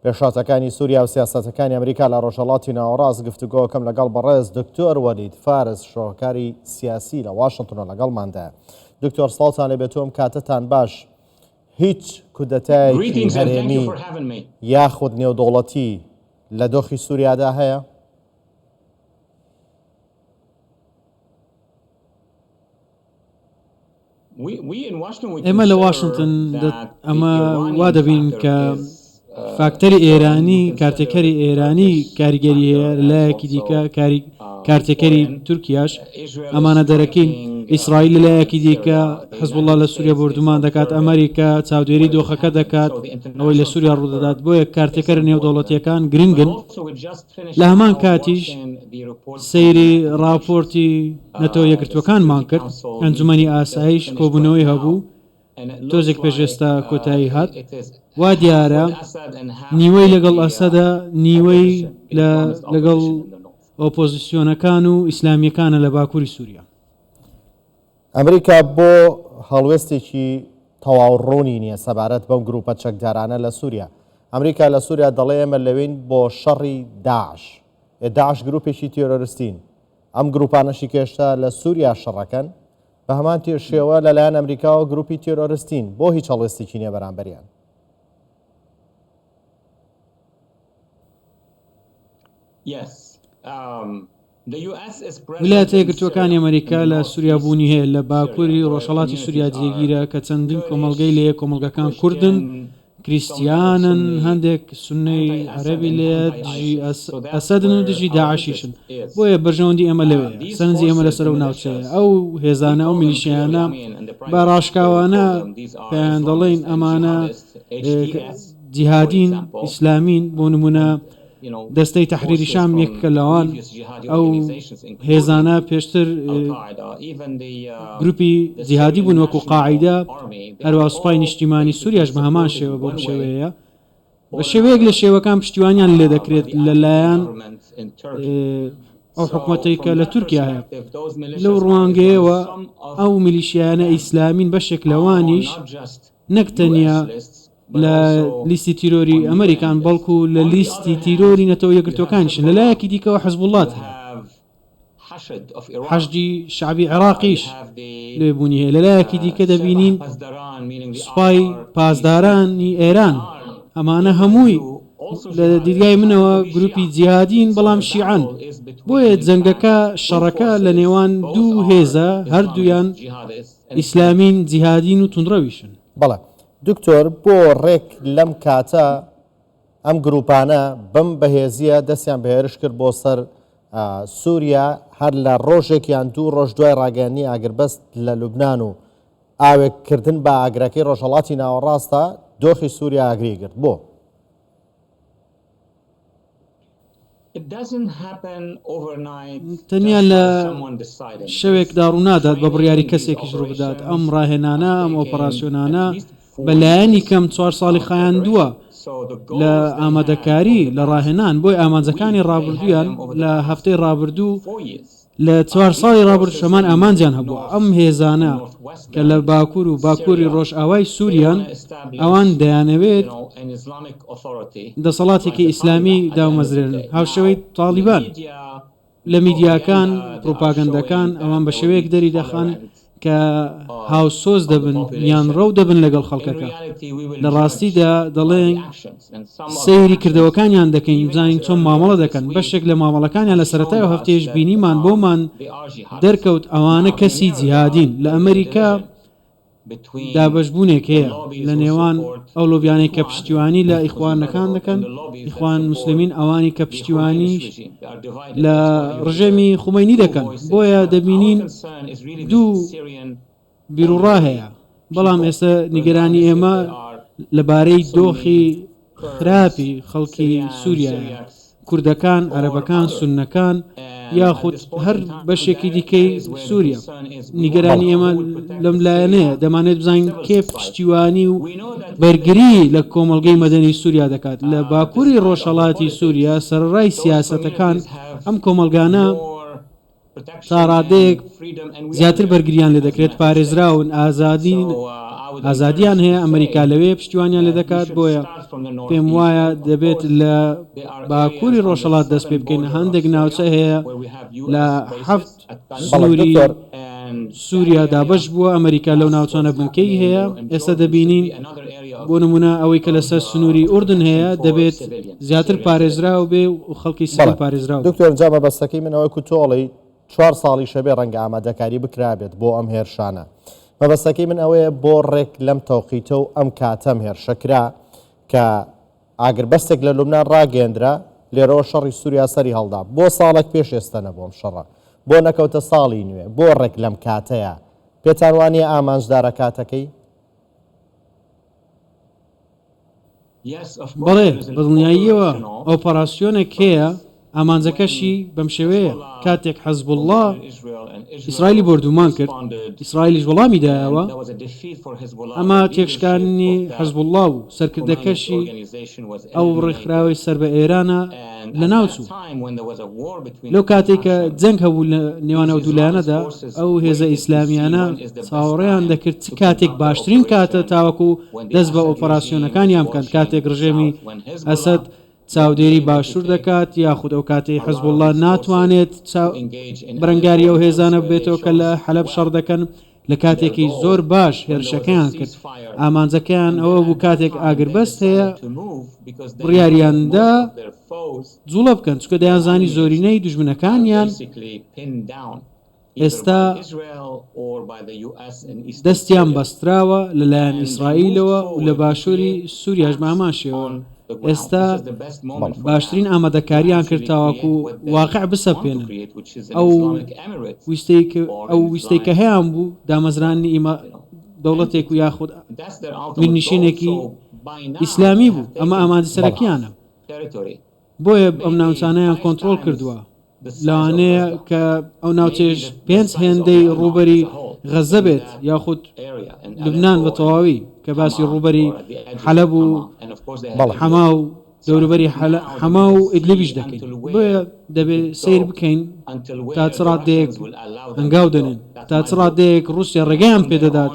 پێشهاتەکانی سووریا و سیاسەتەکانی ئەمریکا لە ڕۆژهەڵاتی ناوەڕاست گفتوگۆکەم لەگەڵ بەڕێز دکتۆر وەلید فارس شرۆڤەکاری سیاسی لە واشنتنەوە لەگەڵماندایە. دکتۆر سڵاوتان لێبێت و ئەم کاتەتان باش. هیچ کودەتایەکی هەرێمی یاخود نێودەوڵەتی لە دۆخی سووریادا هەیە؟ ئێمە لە واشنتن ئەمە وا دەبینین کە فاکتەری ئێرانی کارتێکەری ئێرانی کاریگەری هەیە لایەکی دیکە کاری کارتێکەری تورکیاش ئەمانە دەرەکین ئیسرائیل لەلایەکی دیکە حزبوڵڵا لە سووریا بۆردومان دەکات ئەمریکا چاودێری دۆخەکە دەکات ئەوەی لە سووریا ڕوودەدات بۆیە کارتێکەرە نێودەوڵەتیەکان گرنگن لە هەمان کاتیش سەیری ڕاپۆرتی نەتەوە یەکگرتووەکانمان کرد، ئەنجومەنی ئاسایش کۆبوونەوەی هەبوو، تۆزێک پێش ئێستا کۆتایی هات، وا دیارە نیوەی لەگەڵ ئەسەدە، نیوەی لەگەڵ ئۆپۆزسیۆنەکان و ئیسلامییەکانە لە باکووری سووریا. ئەمریکا بۆ هەڵوێستێکی تەواو ڕوونی نییە سەبارەت بەم گروپە چەکدارانە لە سووریا. ئەمریکا لە سووریا دەڵێ ئێمە لەوێین بۆ شەڕی داعش. ئێ داعش گروپێکی تیرۆرستین. ئەم گروپانەشی کە ئێشتا لە سووریا شەڕەکەن بە هەمان شێوە لەلایەن ئەمریکاوە گروپی تیرۆرستین. بۆ هیچ هەڵوێستێکی نییە بەرامبەریان؟ Yes. Um, ویلایەتە یەکگرتووەکانی ئەمەریکا لە سووریا بوونی هەیە، لە باکووری ڕۆژهەڵاتی سووریا جێگیرە کە چەندین کۆمەڵگەی لێیە، کۆمەڵگەکان کوردن، کریستیانن، هەندێک سوننەی عەرەبی لێیە، دژی ئەسەدن و دژی داعشیشن، بۆیە بەرژەوەندی ئێمە لەوێیە، سەرنجی ئێمە لەسەر ئەو ناوچەیە، ئەو هێزانە، ئەو میلیشیایانە بە ڕاشکاوانە پێیان دەڵێین ئەمانە جیهادین، ئیسلامین، بۆ نموونە دەستەی تەحریری شام یەکێکە لەوان، ئەو هێزانە پێشتر گروپی جیهادی بوون وەکو قاعیدە، هەروەها سوپای نیشتیمانی سوریاش بە هەمان شێوە بەم شێوەیەیە. بە شێوەیەک لە شێوەکان پشتیوانیان لێدەکرێت لەلایەن ئەو حکومەتەی کە لە تورکیا هەیە. لەو ڕوانگەیەوە ئەو میلیشیایانە ئیسلامین، بەشێک لەوانیش نەک تەنیا لە لیستی تیرۆری ئەمریکان، بەڵکو لە لیستی تیرۆری نەتەوە یەکگرتووەکانیشن. لە لایەکی دیکەوە حزبوڵڵات هەیە. حەشدی شەعبی عێراقیش لەوێ بوونی هەیە. لە لایەکی دیکە دەبینین سوپای پاسدارانی ئێران. ئەمانە هەمووی لە دیدگای منەوە گروپی جیهادین، بەڵام شیعەن. بۆیە جەنگەکە، شەڕەکە لە نێوان دوو هێزە، هەردوویان ئیسلامین، جیهادین و توندڕەویشن. بەڵێ دکتۆر بۆ ڕێک لەم کاتە ئەم گروپانە بەم بەهێزیە دەستیان بە هێرش کرد بۆ سەر سووریا هەر لە ڕۆژێک یان دوو ڕۆژ دوای ڕاگەیاندنی ئاگربەست لە لوبناان و ئاوێک کردن بە ئاگرەکەی ڕۆژهەڵاتی ناوەڕاستە دۆخی سووریا ئاگری گرت بۆ؟ تەنیا لە شەوێکدا ڕوونادات بە بڕیاری کەسێکیش ڕووبدات، ئەم ڕاهێنانە، ئەم ئۆپەراسیۆنانە بە لایەنی کەم چوار ساڵی خایاندووە لە ئامادەکاری، لە ڕاهێنان، بۆیە ئامانجەکانی ڕابردوویان لە هەفتەی ڕابردوو لە چوار ساڵی ڕابردووش هەمان ئامانجیان هەبووە، ئەم هێزانە کە لە باکوور و باکووری ڕۆژئاوای سووریان، ئەوان دەیانەوێت دەسەڵاتێکی ئیسلامی دابمەزرێنن هاوشێوەی تاڵیبان. لە میدیاکان، پڕوپاگەندەکان، ئەوان بە شێوەیەک دەریدەخەن کە هاوسۆز دەبن یان ڕەو دەبن لەگەڵ خەڵکەکە. لە ڕاستیدا دەڵێن سەیری کردەوەکانیان دەکەین بزانین چۆن مامەڵە دەکەن. بەشێک لە مامەڵەکانیان لە سەرەتای ئەو هەفتەیەش بینیمان بۆمان دەرکەوت ئەوانە کەسی جیهادین. لە ئەمەریکا دابەشبوونێک هەیە لە نێوان ئەو لۆبیانەی کە پشتیوانی لە ئیخوانەکان دەکەن، ئیخوان موسلمین، ئەوانی کە پشتیوانیش لە ڕژێمی خومەینی دەکەن. بۆیە دەبینین دوو بیروڕا هەیە. بەڵام ئێستا نیگەرانی ئێمە لەبارەی دۆخی خراپی خەڵکی سووریایە، کوردەکان، عەرەبەکان، سوننەکان یاخود هەر بەشێکی دیکەی سووریا. نیگەرانی ئێمە لەم لایەنەیە، دەمانەوێت بزانین کێ پشتیوانی و بەرگری لە کۆمەڵگەی مەدەنی سووریا دەکات. لە باکووری ڕۆژهەڵاتی سووریا، سەرەڕای سیاسەتەکان، ئەم کۆمەڵگانە تا ڕادەیەک زیاتر بەرگریان لێدەکرێت، پارێزراون، ئازادین. ئازادیان هەیە، ئەمریکا لەوێ پشتیوانیان لێ دەکات، بۆیە پێم وایە دەبێت لە باکووری ڕۆژهەڵات دەست پێ بکەین، هەندێک ناوچە هەیە لە حەفت سنووری سووریا دابەش بووە، ئەمریکا لەو ناوچانە بنکەی هەیە، ئێستا دەبینین بۆ نموونە ئەوەی کە لەسەر سنووری ئوردن هەیە دەبێت زیاتر پارێزراو بێ و خەڵکی سڤیل پارێزراو بێ. دکتۆر جا مەبەستەکەی من ئەوەی کو تۆ ئەڵێی چوار ساڵیشە بێ ڕەنگە ئامادەکاری بکرابێت بۆ ئەم هێرشانە. مەبەستەکەی من ئەوەیە بۆ ڕێک لەم تەوقیتە و ئەم کاتەم هێرشە کرا کە ئاگربەستێک لە لوبنان ڕاگەیەندرا، لێرەوە شەڕی سووریا سەری هەڵدا. بۆ ساڵێک پێش ئێستە نەبوو ئەم شەڕە؟ بۆ نەکەوتە ساڵی نوێ؟ بۆ ڕێک لەم کاتەیە؟ پێتان وا نییە ئامانجدارە کاتەکەی؟ بەڵێ، بەدڵنیاییەوە ئۆپەراسیۆنێک هەیە، ئامانجەکەشی بەم شێوەیەیە، کاتێک حزبوڵڵا ئیسرائیلی بۆردوومان کرد، ئیسرائیلیش وەڵامی دایەوە، ئەمە تێکشکاندنی حزبوڵڵا بوو، سەرکردەکەشی ئەو ڕێکخراوەی سەر بە ئێرانە لەناوچوو. لەو کاتەی کە جەنگ هەبوو لە نێوان ئەو دوو لایەنەدا، ئەو هێزە ئیسلامییانە چاوەڕێیان دەکرد چ کاتێک باشترین کاتە تاوەکو دەست بە ئۆپەراسیۆنەکانیان بکەن، کاتێک ڕژێمی ئەسەد چاودێری باشوور دەکات یاخود ئەو کاتەی حزبوڵڵا ناتوانێت بەرەنگاری ئەو هێزانە ببێتەوە کە لە حەلەب شەڕ دەکەن، لە کاتێکی زۆر باش هێرشەکەیان کرد، ئامانجەکەیان ئەوە بوو کاتێک ئاگربەست هەیە بڕیاریان دا جوڵە بکەن، چونکە دەیانزانی زۆرینەی دوژمنەکانیان ئێستا دەستیان بەستراوە لەلایەن ئیسرائیلەوە و لە باشووری سووریاش بە هەمان شێوە. ئێستا باشترین ئامادەکارییان کرد تاوەکو واقع بسەپێنن. ئەو ویستەی ئەو ویستەی کە هەیان بوو دامەزراندنی ئیمە دەوڵەتێک و یاخود میرنشینێکی ئیسلامی بوو. ئەمە ئامانجی سەرەکییانە. بۆیە ئەم ناوچانەیان کۆنترۆڵ کردووە. لەوانەیە کە ئەو ناوچەیەش پێنج هێندەی ڕووبەری غەززە بێت یاخود لوبنان بە تەواوی کە باسی ڕووبەری حەلەب و حەما و دەوروبەری حەما و ئیدلیبیش دەکەین. بۆیە دەبێ سەیر بکەین تا چ ڕادەیەک هەنگاو دەنێن، تا چ ڕادەیەک ڕووسیا ڕێگەیان پێدەدات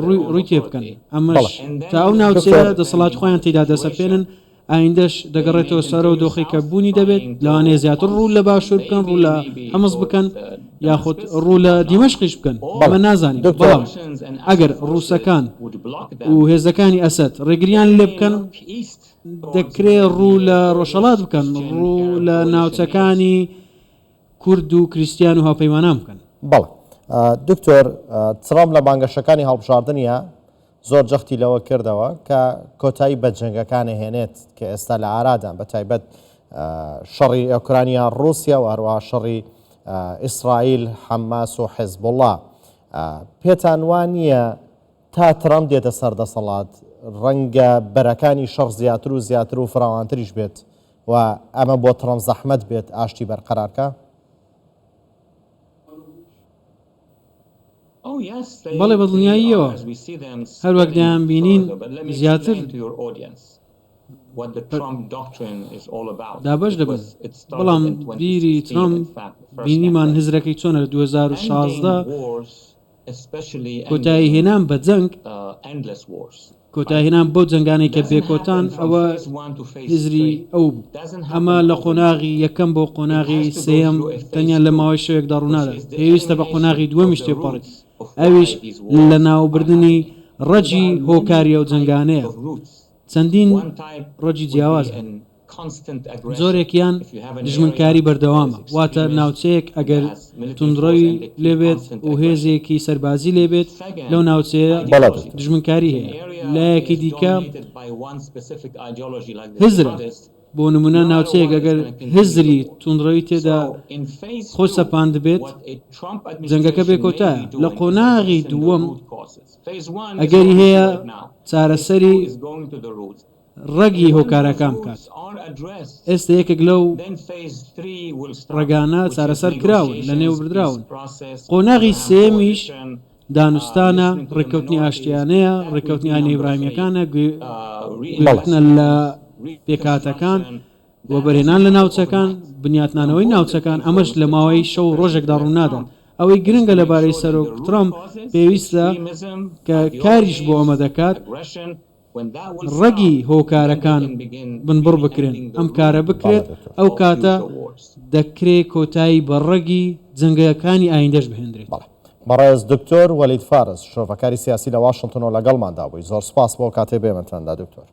ڕووی تێبکەن. ئەمەش تا ئەو ناوچەیە دەسەڵاتی خۆیان تێیدا دەسەپێنن ئایندەش دەگەڕێتەوە سەر ئەو دۆخەی کە بوونی دەبێت، لەوانەیە زیاتر ڕوو لە باشوور بکەن، ڕوو لە حمس بکەن، یاخود ڕوو لە دیمەشقیش بکەن، ئەمە نازانین، بەڵام ئەگەر ڕووسەکان و هێزەکانی ئەسەد ڕێگریان لێ بکەن، دەکرێ ڕوو لە ڕۆژهەڵات بکەن، ڕوو لە ناوچەکانی کورد و کریستیان و هاوپەیمانان بکەن. بەڵێ دکتۆر، ترەمپ لە بانگەشەکانی هەڵبژاردنیا زۆر جەختی لەوە کردەوە کە کۆتایی بە جەنگەکان ئەهێنێت کە ئێستا لە ئارادان بە تایبەت شەڕی ئۆکرانیا ڕووسیا و هەروەها شەڕی ئیسرائیل حەماس و حزبوڵا پێتان وا نییە تا ترەمپ دێتە سەر دەسەڵات ڕەنگە بەرەکانی شەڕ زیاتر و زیاتر و فراوانتریش بێت و ئەمە بۆ ترەمپ زەحمەت بێت ئاشتی بەرقەرارکە؟ بەڵێ بەدڵنیاییەوە، هەروەک دەیانبینین زیاتر دابەش دەبن، بەڵام بیری ترەمپ بینیمان هزرەکەی چۆنە لە 2016 کۆتاییهێنان بە جەنگ، کۆتایهێنان بەو جەنگانەی کە بێکۆتان، ئەوە هزری ئەو بوو. ئەمە لە قۆناغی یەکەم بۆ قۆناغی سێیەم تەنیا لە ماوەی شەوێکدا ڕوونادات، پێویستە بە قۆناغی دووەمیش تێپەڕیت، ئەویش لەناوبردنی ڕەگی هۆکاری ئەو جەنگانەیە. چەندین ڕەگی جیاواز هەن. جۆرێکیان دوژمنکاری بەردەوامە، واتە ناوچەیەک ئەگەر توندڕەوی لێبێت و هێزێکی سەربازی لێبێت لەو ناوچەیە دوژمنکاری هەیە. لایەکی دیکە هزرە، بۆ نمونە ناوچەیەک ئەگەر هزری توندڕەوی تێدا خۆی سەپاندبێت جەنگەکە بێکۆتایە. لە قۆناغی دووەم ئەگەری هەیە چارەسەری ڕەگی هۆکارەکان بکات. ئێستە یەکێک لەو ڕەگانە چارەسەر کراون، لەنێوبردراون. قۆناغی سێیەمیش دانوستانە، ڕێککەوتنی ئاشتیانەیە، ڕێککەوتنی ئاینە ئیبراهیمییەکانە، گوێگرتنە لە پێکهاتەکان، وەبەرهێنان لە ناوچەکان، بنیاتنانەوەی ناوچەکان، ئەمەش لە ماوەی شەو و ڕۆژێکدا ڕوونادات. ئەوەی گرنگە لەبارەی سەرۆک ترەمپ پێویستە کە کاریش بۆ ئەمە دەکات، ڕەگی هۆکارەکان بنبڕ بکرێن، ئەم کارە بکرێت ئەو کاتە دەکرێ کۆتایی بە ڕەگی جەنگەکانی ئایندەش بهێندرێت. بەڵێ. بەڕێز دکتۆر وەلید فارس، شرۆڤەکاری سیاسی لە واشنتنەوە لەگەڵماندا بووی. زۆر سوپاس بۆ ئەو کاتەی بە ئێمەتان دا دکتۆر.